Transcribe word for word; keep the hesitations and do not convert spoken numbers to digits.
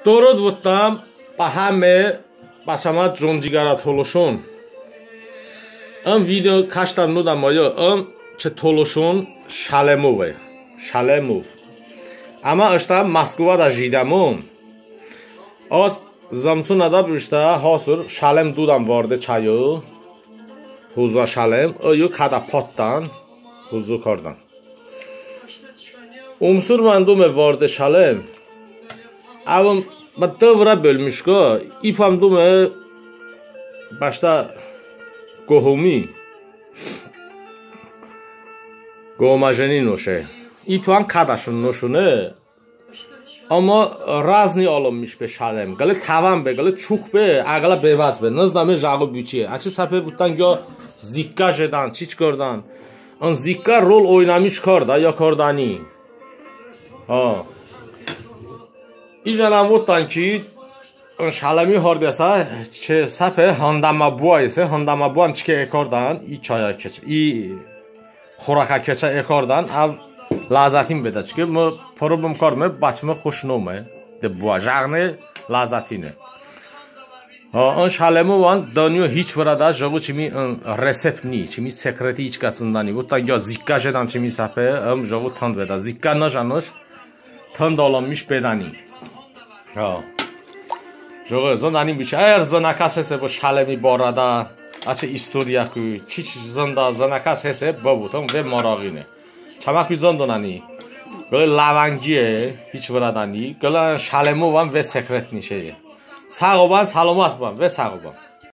Dırıd votdəm bə həmmə, bə çəmə con-cıqərə tolışon. Im video kəşdəm nodəm əyo, ım çı tolışon Şələmove. Şələmov. Əmə ıştə Moskvada jidəmon. Az zımısonədə bıştə hasor şələm dodəm varde çəyo. Hozə şələm, əyo kədə patdən, hozə kardən. Umsor bən dome varde şələm. Əvım bə dı vırə bölmış ko, ipəm dome bəştə qohumi. Qohumə jeni noşe. İpən kədəşon noşone. Əmma razni alınmış be şələm. Qılə kəvən be, qılə çok be, ə qılə bevəz be. Nıznəme jıqo boçiye. Əçəy səpe votdən ki, zıkkə jedən, çiç kardən. In zıkkə rol oynəmış kardə, ya kardəni. Ha. İjənən votdən ki, ın şələmi hardesə, çı səpe hındəmə boə isə, hındəmə boən çike ekardən, i çayə keç, i xorəkə keçə ekardən, əv ləzzətin bedə. Çike mı probım kardme, bəçımı xoş nome. De boə, jıqo ləzzətine. Ha, ın şələmovən dınyo hiç vırədə jıqo çımi, ın, resept ni, çımi sekreti hiç kəs zındəni. Votdən ya zıkkə jedən çımi səpe, ım jıqo tınd bedə. Zıkkə nıjənış, tınd alınmış bedəni. Ha. Jıqo zındəni boçi. Əgər zınəkəs hese bı şələmi barədə, əçəy istoriyəku, çiç zındə zınəkəs hese, bıvotın, vey marağine. Çəməku zındonəni. Qılə ləvəngiye, hiç vırədəni. Qılə şələmovən vey sekret nişeye. Səğ bıbən, səlomət bıbən, vey səğ bıbən.